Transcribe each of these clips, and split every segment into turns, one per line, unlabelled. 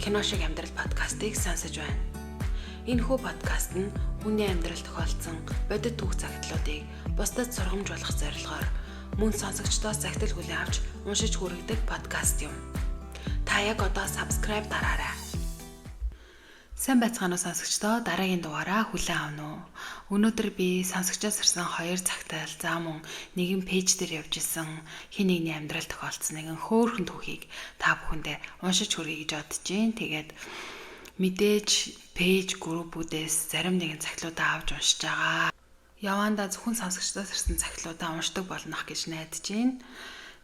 Кино шиг амьдрал подкастыг сонсож байна. Энэхүү подкаст нь хүний амьдрал тохиолдсон бодит түүх захидлуудыг бусдад сургамж болох зорилгоор мөн сонсогчдоос захидал хүлээн авч уншиж хүргэдэг подкаст юм. Та яг одоо subscribe дараарай. Сайн байцгаана уу сонсогчдоо, дараагийн дугаараа хүлээн авна уу. Өнөөдөр би сонсогчоос ирсэн хоёр цагтаал, за мөн нэгэн пэйж дээр явж исэн хин нэгний амьдрал тохиолдсон нэгэн хөөрхөн түүхийг та бүхэндээ уншиж хүргэе гэж бодож байна. Тэгээд мэдээж пэйж группүүдээс зарим нэгэн цагтлуудаа авч уншиж байгаа. Явандаа зөвхөн сонсогчдоос ирсэн цагтлуудаа уншдаг болно гэж найдаж байна.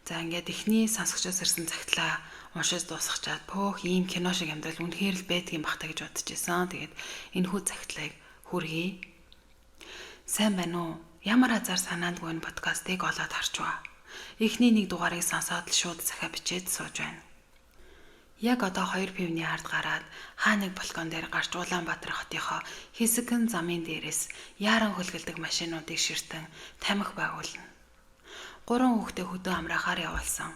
За, ингээд эхний сонсогчоос ирсэн цагтлаа уншиж дуусгачаад пөөх, ийм кино шиг амьдрал үнэхээр л байдгийн бах та гэж бодож исэн. Тэгээд энэхүү цагтлыг хүргэе. Сайн байна уу? Ямар азар санаандгүй энэ подкастыг олоод харчваа. Эхний нэг дугаарыг сонсоод л шууд захиа бичээд сууж байна. Яг одоо хоёр пивний ард гараад хаа нэг балкон дээр гарч Улаанбаатар хотынхоо хэсэгхэн замын дээрээс яаран хөлгөлдөг машинуудыг ширтэн тамхи байгуулна. Гурван хүүхдээ хөдөө амраахаар явуулсан.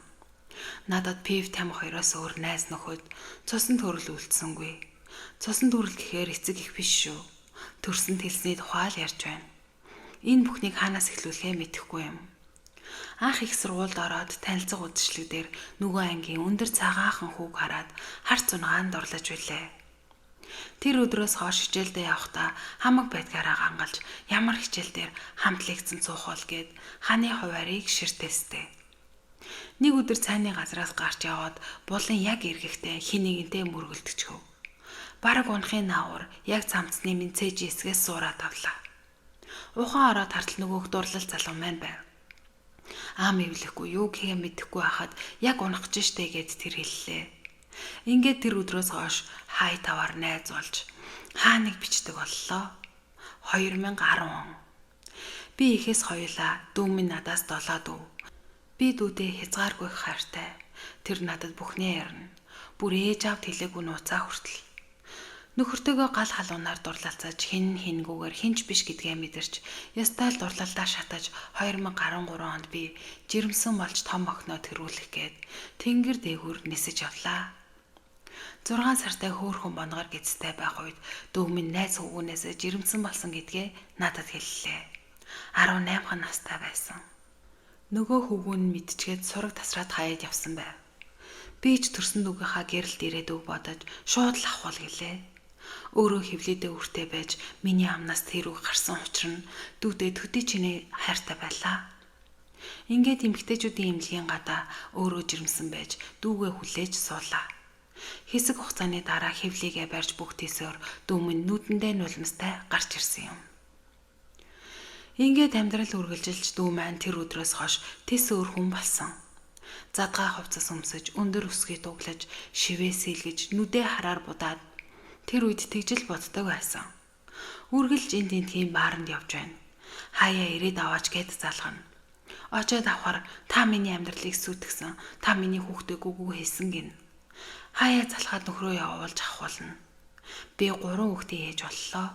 Надад пив, тамхи хоёроос өөр найз нөхөд, цусан төрөл үлдсэнгүй. Цусан төрөл гэхээр эцэг их биш шүү. Төрсөн тэлсний тухай л ярьж байна. Энэ бүхнийг хаанаас эхлүүлэхээ мэдэхгүй юм. Анх их сургуульд ороод танилцах үзэсгэлэг дээр нөгөө ангийн өндөр цагаахан хүүг хараад хар зунгаан дурлаж билээ. Тэр өдрөөс хойш хичээлдээ явахдаа хамаг байдгаараа гангалж, ямар хичээл дээр хамт лекцэн суух бол гэд ханы хуваарийг ширтээстэй. Нэг өдөр цайны газраас гарч яваад булан яг эргэхдээ хин нэгэнтэй мөргөлдчихөв. Бараг унахын наавар яг цамцны минь цээж хэсгээс суураад авлаа. Ухаан ороод хартал нөгөөх дурлал залуу маань байв. Аам эвлэхгүй, юу гэхээ мэдэхгүй хахад яг унах гэж штэ гэд тэр хэллээ. Ингээд тэр өдрөөс хойш хай таваар найз болж хаа нэг бичдэг боллоо. 2010 он. Би ихээс хоёулаа, дүү минь надаас 7 дүү. Би дүүдээ хязгааргүй их хайртай. Тэр надад бүхнээ ярина. Бүр ээж аавд хэлээгүй нууцаа хүртэл. Нөхөртөөгөө гал халуунаар дурлалцаж, хэн хэнгүүгээр хинч биш гэдгээ мэдэрч, ёстой л дурлалдаа шатаж, 2013 онд би жирэмсэн болж том охиноо төрүүлэх гээд тэнгэр дээгүүр нисэж явлаа. 6 сартай хөөрхөн бонгор гэцтэй байх үед дүү минь найз хөвгүүнээс жирэмсэн болсон гэдгээ надад хэллээ. 18 настай байсан. Нөгөө хөвгүүн нь мэдчихэд сураг тасраад хаяад явсан байв. Би ч төрсөн дүүгийнхаа гэрэлд ирээд үг бодож шууд л авах бол гэлээ. Өөрөө хевлээдээ үртэй байж миний амнаас тэр үг гарсан учир нь дүүдээ төдий чинээ хайртай байлаа. Ингээд эмэгтэйчүүдийн эмнэлгийн гадаа өөрөө жирэмсэн байж дүүгээ хүлээж суулаа. Хэсэг хугацааны дараа хевлийгээ барьж бүх тийсээр дүү минь нүдэндээ нулимстай гарч ирсэн юм. Ингээд амьдрал үргэлжилж дүү маань тэр өдрөөс хойш тэс өөр хүн болсон. Задгай хувцас өмсөж, өндөр өсгий дуглаж, шивээ сэлгэж, нүдээ хараар будаад тэр үед тэгжил боддог байсан. Үргэлж энд тентхийн бааранд явж байна. Хаяа ирээд аваач гэд залгана. Очоод авахар та миний амьдралыг сүйтгэсэн, та миний хүүхдээ гүгүү хийсэн гин. Хаяа залхаад нөхрөө явуулж авах болно. Би гурван хүүхдийн ээж боллоо.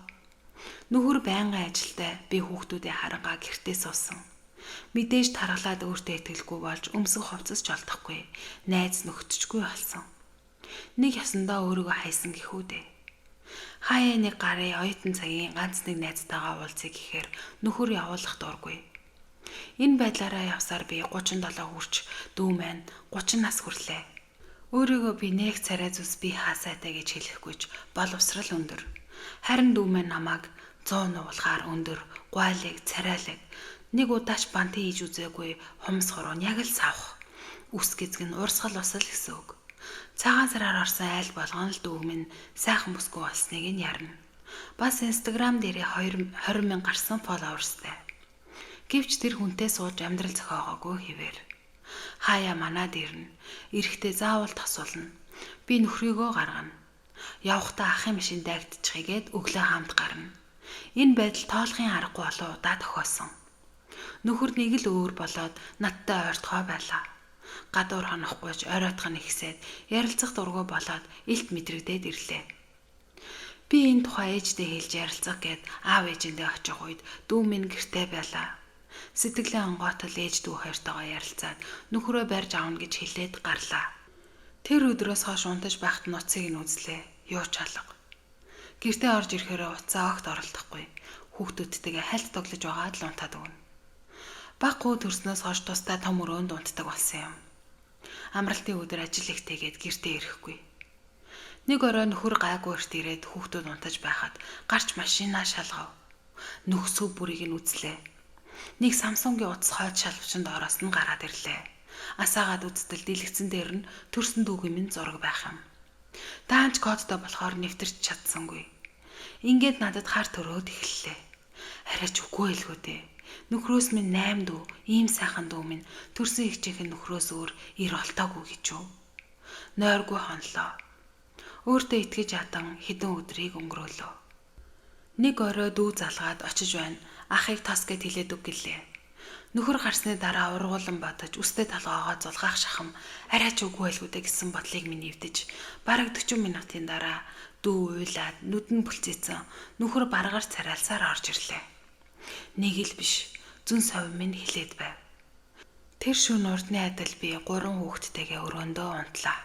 Нөхөр байнгын ажилтай, би хүүхдүүдээ харангаа гэртээ суусан. Мэдээж таргалаад өөртөө итгэлгүй болж өмсөх хувцас ч олдохгүй. Найз нөхдөчгүй болсон. Нэг ясандаа өөрийгөө хайсан гэхүү дээ. Хаяа нэг гарын оюутан цагийн ганц нэг найзтайгаа уулзъя гэхээр нөхөр явуулах дургүй. Энэ байдлаараа явсаар би 37 хүрч, дүү маань 30 нас хүрлээ. Өөрийгөө би нэг царай зүс би хаасайтай гэж хэлэхгүй ч боловсрал өндөр. Харин дүү маань намайг 100 нуулахаар өндөр, гуайлыг, царайлаг, нэг удаач банты хийж үзээгүй хумс хуруу яг л савх. Үс гизэг нь урсгал усал гэсэн үг. Цагаан сараар орсон айл болгон л дүүг минь сайхан бүсгүй болсныг нь ярина. Бас Instagram дээрээ 20 мянга гарсан followers тай. Гэвч тэр хүнтэй сууж амьдрал зохиогоогүй хэвээр. Хаяа манад ирнэ. Эрэхтээ заавал тосуулна. Би нөхрийгөө гаргана. Явхдаа ахын машин дайгдчихъя өглөө хамт гарна. Энэ байдал тоолохын аргагүй олон удаа тохиосон. Нөхөр нэг л өөр болоод надтай ойртгой байлаа. Гадуур хонохгүй ч оройтх нь ихсээд, ярилцах дургүй болоод илт мэдрэгдээд ирлээ. Би энэ тухай ээждээ хэлж ярилцах гээд аав ээжиндээ очих үед дүү минь гэртээ байлаа. Сэтгэлээ онгоотол ээж дүү хоёртойгоо ярилцаад нөхрөө барьж авна гэж хэлээд гарлаа. Тэр өдрөөс хойш унтаж байхад нь утсыг нь үзлээ. Юу ч алга. Гэртээ орж ирэхээр утсаа огт оролдохгүй. Хүүхдүүдтэйгээ хальт тоглож байгаад л унтаад өгнө. Баг хүү төрснөөс хойш тусдаа том өрөөнд унтдаг болсон юм. Амралтын өдөр ажил ихтэйгээд гэртээ ирэхгүй. Нэг орой нөхөр гайгүй эрт ирээд хүүхдүүд унтаж байхад гарч машинаа шалгав. Нөхсөө бүрийг нь үзлээ. Нэг Samsung-ийн утас хойд шалвчанд ороос нь гараад ирлээ. Асаагаад үзтэл дэлгэцэн дээр нь төрсөн дүүгийн минь зураг байх юм. Даанч кодтой болохоор нэвтэрч чадсангүй. Ингээд надад хар төрөөд эхэллээ. Арай ч үгүй байлгүй дээ. Нөхрөөс минь 8 дүү, ийм сайхан дүү минь төрсөн эгчийнх нь нөхрөөс өөр ир олтоогүй гэж үү. Нойргүй хонлоо. Өөртөө итгэж ядан хэдэн өдрийг өнгөрөөлөө. Нэг орой дүү залгаад очиж байна. Ахыг тос гэд хэлээд үг гэлээ. Нөхөр гарсны дараа ургуулan бодож үстэй толгоогоо зулгаах шахам арай ч үгүй байлгүй дээ гэсэн бодлыг минь эвдэж бараг 40 минутын дараа дүү уйлаад нүд нь бүлцээцэн нөхөр баргаар царайлсаар орж ирлээ. Нэг л биш зүн сов минь хилээд байв. Тэр шөнө урдны адил би 3 хүүхэдтэйгээ өрөөндөө унтлаа.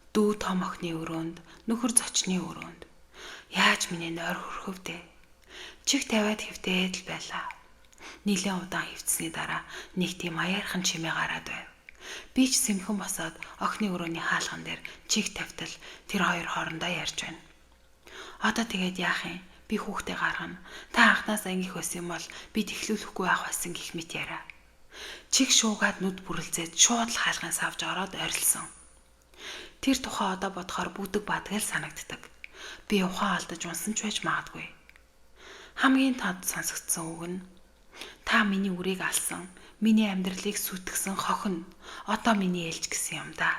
Дүү том охины өрөөнд, нөхөр зочны өрөөнд. Яаж миний нойр хөрхөв дээ. Чих тавиад хэвтээд л байлаа. Нийлэн удаан хэвтсэний дараа нэг тийм аяархан чимээ гараад байв. Би ч сэмхэн босоод охины өрөөний хаалган дээр чих тавьтал тэр хоёр хоорондоо ярьж байна. Одоо тэгээд яах юм? Би хүүхдээ гаргана. Та анханаас ангих байсан юм бол бид эхлүүлэхгүй байх байсан гэх мэт яриа. Чих шуугаад нүд бүрэлзээд шууд л хаалган савж ороод ойрлсон. Тэр тухай одоо бодохоор бүдэг бадгал санагддаг. Би ухаан алдаж унсан ч байж магадгүй. Хамгийн тод сонсогдсон үг нь та миний үрийг алсан, миний амьдралыг сүтгэсэн хохин одоо миний ээлж гэсэн юм да.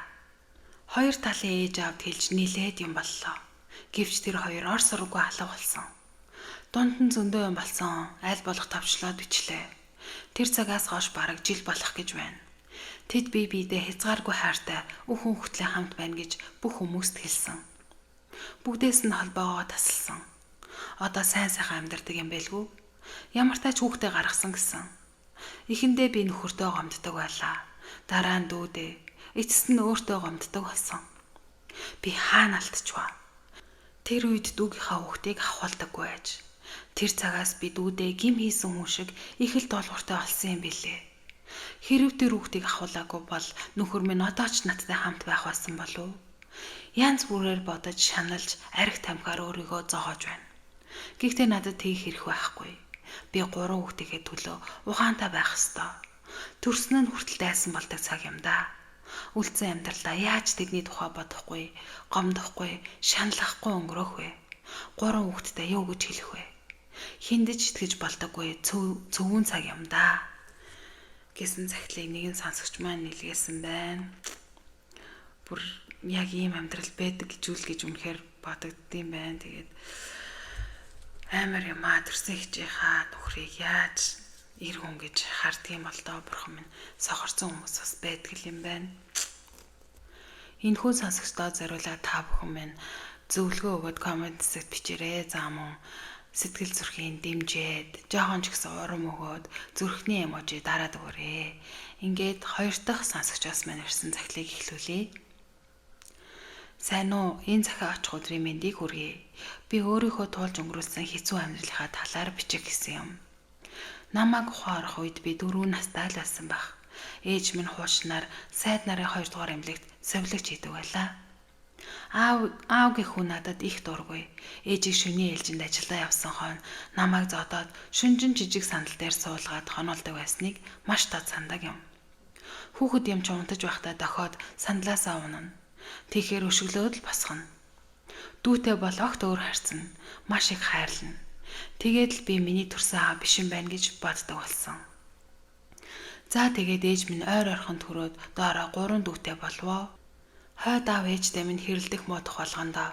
Хоёр талын ээж аавд хэлж нийлээд юм боллоо. Гэвч тэр хоёр ор сургуу алга болсон. Дунд нь зөндөө юм болсон. Аль болох товчлоод бичлээ. Тэр цагаас хойш бараг жил болох гэж байна. Тэд бие биедээ хязгааргүй хайртай үхэн хөтлөө хамт байна гэж бүх хүмүүст хэлсэн. Бүгдээс нь холбоогоо тасалсан. Одоо сайн сайхан амьдардаг юм байлгүй. Ямар тач хүүхдээ гаргасан гэсэн. Эхэндээ би нөхөртөө гомддог байлаа. Дараа нь дүүдээ. Эцэст нь өөртөө гомддог болсон. Би хаана алдчихваа. Тэр үед дүүгийнхаа хүүхдийг авахулдаггүй байж. Тэр цагаас би дүүдээ гим хийсэн хүн шиг их л дуулууртай болсон юм билээ. Хэрв тэр хүүхдийг авахулаагүй бол нөхөр минь одоо ч надтай хамт байх байсан болов уу? Янз бүрээр бодож шаналж арх тамхиар өөрийгөө зоогоож байна. Гэхдээ надад тэгэх хэрэг байхгүй. Би 3 хүүхдийнхээ төлөө ухаантай байх ёстой. Төрсөн нь хүртэл дайсан болдог цаг юм да. Үлдсэн амьдралдаа яаж тэдний тухай бодохгүй, гомдохгүй, шаналлахгүй өнгөрөөх вэ? 3 хүүхэдтэй юу гэж хэлэх вэ? Хиндэж итгэж болдоггүй цөвүүн цаг юм да гэсэн захидлыг нэгэн сонсогч маань нэлгээсэн байна. Бүр яг ийм амьдрал байдаг гэж үл гэж үнэхээр бодогддсон байна. Тэгээд амар юм аа төрсөн хичээхаа нөхрийг яаж ир хүн гэж харддаг юм бол доо бурхан минь сохорцсон хүмүүс бас байдаг юм байна. Энэхүү сонсогчдоо зориулаад та бүхэн минь зөвлөгөө өгөөд коммент хэсэгт бичээрэй. За мөн сэтгэл зүрхийн дэмжээд, жоохон ч гэсэн урам өгөөд зүрхний эможи дараад өгөөрэй. Ингээд хоёр дахь сонсогчоос маань ирсэн захидлыг эхлүүлье. Сайн уу? Энэ захиа очих өдрийн мэндийг хүргэе. Би өөрийнхөө туулж өнгөрүүлсэн хэцүү амьдралынхаа талаар бичих гэсэн юм. Намайг ухаан орох үед би 4 настай л байсан байх. Ээж минь хуучнаар сайд нарын 2 дугаар эмнэлэгт совилогч хийдэг байлаа. Аав гэх хүн надад их дургүй. Ээжийг шөнийн ээлжинд ажилдаа явсан хойно намайг зодоод шүнжин жижиг сандал дээр суулгаад хоноолдог байсныг маш тод сандаг юм. Хүүхэд юм чи унтаж байхдаа дохиод сандлаасаа унана. Тэгэхээр өшөглөөд л босгоно. Дүүтэй бол огт өөр харцна. Маш их хайрлана. Тэгээд л би миний төрсөн аав биш юм байна гэж боддог болсон. За тэгээд ээж минь ойр ойрхон төрөөд доороо 3 дүүтэй болвоо. Хойд аав ээжтэй минь хэрэлдэх муудах болгондоо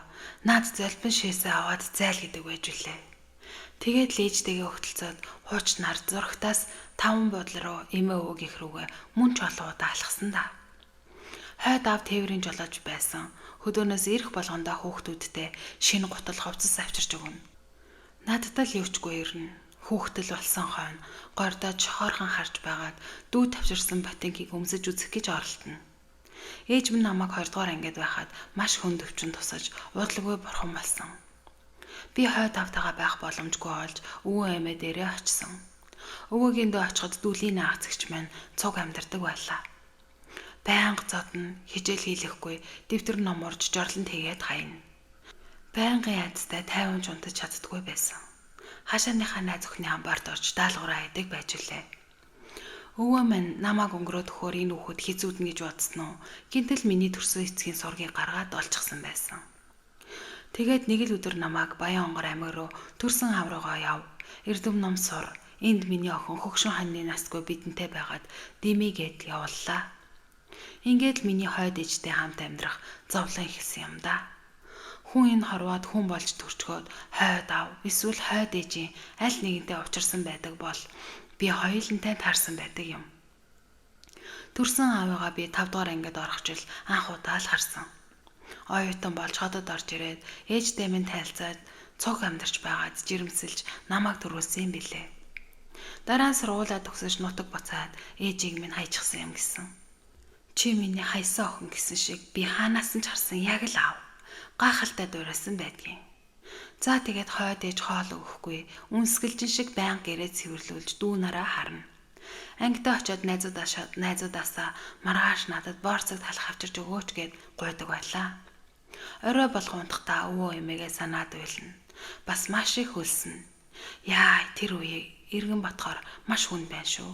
наад золбин шээсээ аваад зайл гэдэг байж үлээ. Тэгээд л ээжтэйгээ өгтөлцөөд хуучнаар зурагтаас 5 буудлын руу эмээ өвөг их рүүгээ мөн ч олон удаа алхсан да. Хойд аав тээврийн жолооч байсан. Хөдөөнөөс ирэх болгондоо хүүхдүүдтэй шинэ гутал хувцас авчирч өгнө. Надад л юучгүй ирнэ. Хүүхдэл болсон хойно гордоо чохоорхон харж байгаад дүү тавчирсан ботинкийг өмсөж үзэх гэж оролдоно. Ээж минь намайг 2 дугаар ангид байхад маш хүнд өвчин тусаж удалгүй бурхан болсон. Би хойд тавтайгаа байх боломжгүй олж өвөө эмээ дээрээ очсон. Өвөөгийн дөө очиход дүлийн наацгч маань цуг амьдардаг байлаа. Байнга зодно, хичээл хийлэхгүй, дэвтэр ном урж жорлон тэгээд хайна. Байнгын айдастай тайван ч унтаж чаддаггүй байсан. Хашааныхаа найз охины амбарт орж даалгавраа хийдэг байж билээ. Өвөө минь намайг өнгөрөөд өгөхөөр энэ хүүхэд хэзүүднэ гэж бодсон уу? Гинтэл миний төрсөн эцгийн сургийг гаргаад олчихсан байсан. Тэгээд нэг л өдөр намайг Баян-Онгор аймаг руу төрсөн аав руугаа яв. Эрдэм ном сур. Энд миний охин хөгшин ханны насгүй бидэнтэй байгаад димигээд явууллаа. Ингээд л миний хойд ээжтэй хамт амьдрах зовлон эхэлсэн юм да. Хүн энэ хорвоод хүн болж төрчгөөд хойд аав эсвэл хойд ээжийн аль нэгэнтэй учирсан байдаг бол би хоёулантай таарсан байдаг юм. Төрсөн аавыгаа би 5 дугаар ангид орох жил анх удаа л харсан. Оюутан болж хотод орж ирээд ээжтэй минь танилцаад цуг амьдарч байгаад жирэмсэлж намайг төрүүлсэн юм билээ. Дараа нь сургуулаа төгсөж нутаг буцаад ээжийг минь хайчихсан юм гэсэн. Чи миний хайсан охин гэсэн шиг би хаанаас нь ч харсан яг л аав. Гайхалтай дуурайсан байдгийн. За тэгээд хойд ээж хоол өгөхгүй үнсгэлжин шиг байнга гэрээ цэвэрлүүлж дүү нараа харна. Ангидаа очиод найзуудаасаа маргааш надад боорцог талах авчирч өгөөч гэд гуйдаг байлаа. Орой болгон унтахдаа өвөө эмээгээ санаад уйлна. Бас маш их хөлснө. Яа тэр үеийг эргэн бодохоор маш хүнд байна шүү.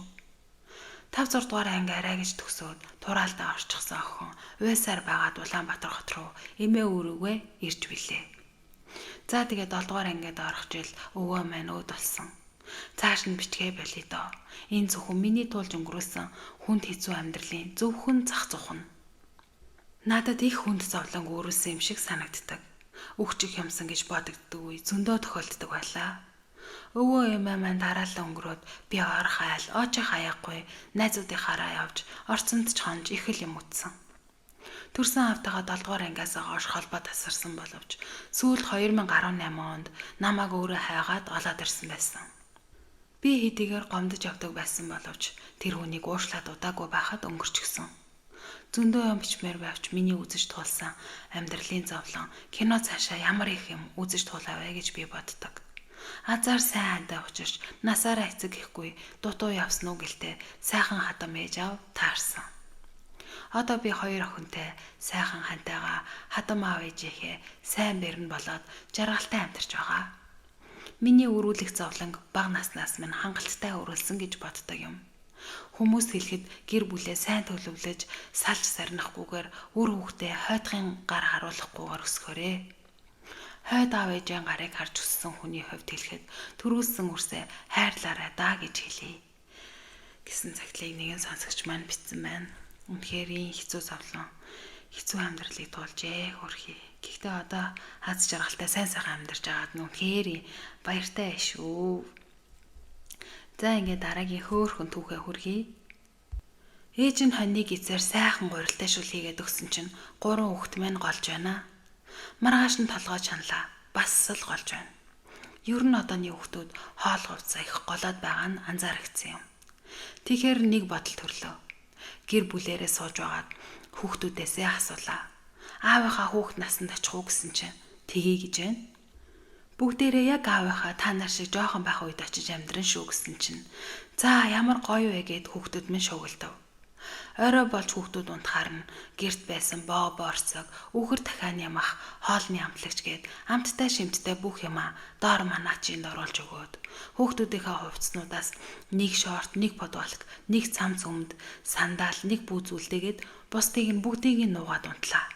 5 6 дугаар анги арай гэж төгсөөд тураалдаа орчихсон охин уйсаар байгаад Улаанбаатар хот руу эмээ өөрөөгөө ирж билээ. За тэгээд 7 дугаар ангид орох жил өвөө маань өөд болсон. Цааш нь бичгээ болиё доо. Энэ зөвхөн миний туулж өнгөрөөсөн хүнд хэцүү амьдралын зөвхөн зах зух нь. Надад их хүнд зовлон өөрүүлсэн юм шиг санагддаг. Үхчих юмсан гэж бодогддог үе зөндөө тохиолддог байлаа. Өвөө эмээ маань дараалан өнгөрөөд би орох айл, очих аягагүй найзуудынхаараа явж орцонд ч хонж их л юм үтсэн. Төрсөн аавтайгаа 7 дугаар ангиас хойш холбоо тасарсан боловч сүүлд 2018 онд намайг өөрөө хайгаад олоод ирсэн байсан. Би хэдийгээр гомдож явдаг байсан боловч тэр хүнийг уушлаад удаагүй байхад өнгөрчихсөн. Зөндөө юм бичмээр байвч миний үзэж туулсан амьдралын зовлон кино цаашаа ямар их юм үзэж туулаа вэ гэж би боддог. Азар сайн хантай учирч насаараа эцэг ихгүй дутуу явсан уу гэлтэй сайхан хадам ээж аав таарсан. Одоо би хоёр охинтой сайхан хантайгаа хадам аав ээжийнхээ сайн бэрэн болоод жаргалтай амьдарч байгаа. Миний өрүүлэх зовлонг бага наснаас минь хангалттай өрүүлсэн гэж боддог юм. Хүмүүс хэлэхэд гэр бүлээ сайн төлөвлөж салж сарнихгүйгээр үр хүүхдээ хойдохын гар харуулахгүйгээр өсгөхөрөө. Хойд аав ээжийн гарыг харж өссөн хүний хувьд хэлэхэд төрүүлсэн үрсээ хайрлаарай даа гэж хэлье гэсэн цагтлыг нэгэн сонсогч маань бичсэн байна. Үнэхээр ийм хэцүү зовлон, хэцүү амьдралыг туулжээ хөрхий. Гэхдээ одоо аз жаргалтай сайн сайхан амьдарч байгаад нь үнэхээр баяртай шүү. За ингээд дараагийн хөөхөн түүхээ хүргэе. Ээж нь хоньны гизээр сайхан гурилтай шүл хийгээд өгсөн чинь 3 хүүхэд маань голж байна. Маргааш нь толгой чанлаа. Бас л голж байна. Ер нь одооны хүүхдүүд хоол хувцас их голоод байгаа нь анзаарэгдсэн юм. Тэгэхээр нэг бодол төрлөө. Гэр бүлээрээ сууж байгаад хүүхдүүдээсээ асуулаа. Аавынхаа хүүхд насанд очих уу гэсэн чинь тгий гэж байна. Бүгдээрээ яг аавынхаа та нар шиг жоохон байх үед очиж амьдран шүү гэсэн чинь за ямар гоё вэ гэд хүүхдүүд минь шугалдав. Орой болж хүүхдүүд унтахаар нь гэрт байсан боо боорцог, үхэр дахианы мах, хоолны амтлагч гээд амттай шимттэй бүх юмаа доор манаачинд оруулж өгөөд хүүхдүүдийнхээ хувцснуудаас нэг шорт, нэг подволк, нэг цам цөмд, сандал, нэг бүүз үлдээгээд бусдыг нь бүгдийг нь нуугаад унтлаа.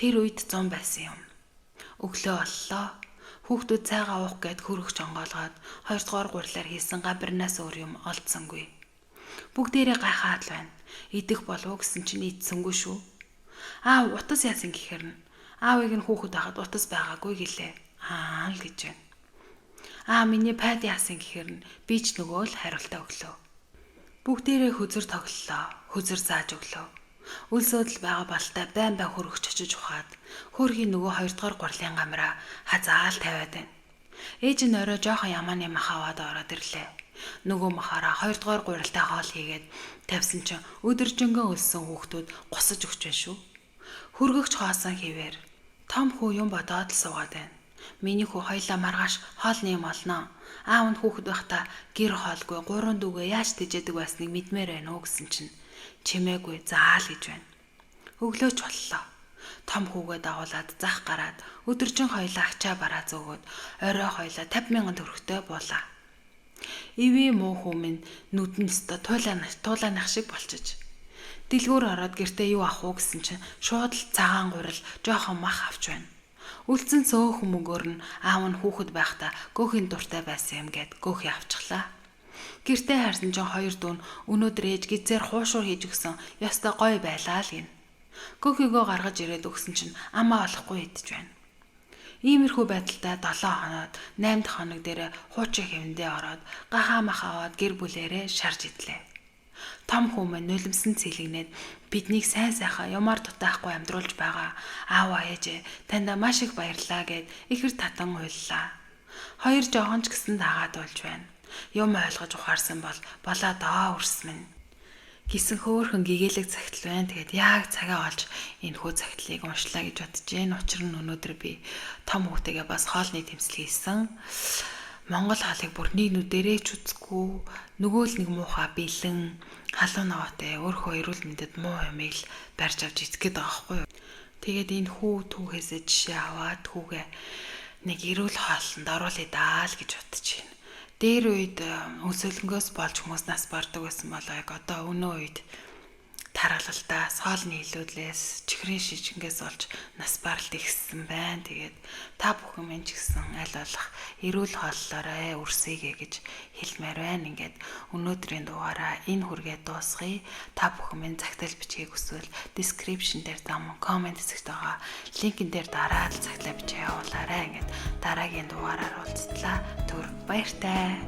Тэр үед 100 байсан юм. Өглөө боллоо. Хүүхдүүд цайгаа уух гээд хөрөгч онгоолгоод 2 дугаар гурлаар хийсэн габернаас өөр юм олдсонгүй. Бүгдээрээ гайхаад л байна. Идэх болов уу гэсэн чинь идсэнгүй шүү. Аав утас яасан гэхээр нь аавыг нь хүүхэд байхад утас байгаагүй гэлээ. Аа л гэж байна. Аа миний пайд яасан гэхээр нь би ч нөгөө л хариултаа өглөө. Бүгдээрээ хөзөр тоглолоо. Хөзөр зааж өглөө. Үлсөөдөл байгаа балтай байн байн хөрөгч очиж ухаад хөөрхийн нөгөө 2 дугаар гурлын гамраа хазаал тавиад байна. Ээж нь орой жоохон ямааны мах аваад ороод ирлээ. Нөгөө махаараа 2 дугаар гурилтай хоол хийгээд тавьсан чинь өдөржингөө өлсөн хүүхдүүд гусаж өгч байна шүү. Хөргөгч хоосон хэвээр том хүү юм бодоод л суугаад байна. Миний хүү хоёлаа маргааш хоолны юм олноо. Аав нь хүүхэд байхдаа гэр хоолгүй 3 дүүгээ яаж тэжээдэг байсныг мэдмээр байна уу гэсэн чинь чимээгүй заал гэж байна. Өглөөч боллоо. Том хүүгээ дагуулад зах гараад өдөржин хоёлаа ачаа бараа зөөгөөд орой хоёлаа 50,000 төгрөгтэй буулаа. Ивэ муу хүү минь нүдэн өстө туулаанах шиг болчиж. Дэлгүүр ороод гэртээ юу авах уу гэсэн чинь шууд л цагаан гурил жоохон мах авч байна. Үлдсэн цөөхөн мөнгөөр нь аав нь хүүхэд байхдаа гөөхийн дуртай байсан юм гээд гөөхий авчихлаа. Гэртээ харсан чинь хоёр дүү нь өнөөдөр ээж гизээр хуушуур хийж өгсөн ёстой гоё байлаа л гин. Гөөхийгөө гаргаж ирээд өгсөн чинь амаа олохгүй идэж байна. Иймэрхүү байдалтай 7 хоноод 8 дахь хоног дээр хуучин хэвэндээ ороод гахаа мах аваад гэр бүлээрээ шарж идлээ. Том хүмүүс нулимсан цэлэгнээд биднийг сайн сайхан юмар дутаахгүй амьдруулж байгаа аав ээжээ таньда маш их баярлалаа гэд ихэр татан уйллаа. Хоёр жоохон ч гэсэн дагаад болж байна. Юм ойлгож ухаарсан бол болоо доо үрс минь гисэн хөөхөн гэгээлэг цагтл байна. Тэгээд яг цагаа олж энэ хүү цагтлыг уншлаа гэж бодож байна. Учир нь өнөөдөр би том хүүтэйгээ бас хоолны тэмцэл хийсэн. Монгол хоолыг бүр нэг нүдэрээ ч үзэхгүй, нөгөө л нэг муухай бэлэн, халуун ногоотой өөрхөө эрүүл мэндэд муу юмыг л барьж авч идэх гээд байгаа байхгүй юу. Тэгээд энэ хүү түүхээсээ жишээ аваад хүүгээ нэг эрүүл хооллонд оруулъя даа л гэж бодож байна. Дээр үед өсөлөнгөөс болж хүмүүс нас бардаг байсан болоо яг одоо өнөө үед тархалалтаас, хоолны илүүдлээс, чихрийн шижингээс болж нас баралт ихссэн байна. Тэгээд та бүхэн минь ч гэсэн аль болох эрүүл хооллоорой, үрсийгээ гэж хэлмээр байна. Ингээд өнөөдрийн дугаараа энэ хүргээд дуусгая. Та бүхэн минь загтал бичгийг хүсвэл description дээр зам comment хэсэгт байгаа линкэн дээр дараад загтлаа бичээ явуулаарай. Ингээд дараагийн дугаараар уулзтлаа. Түр баяртай.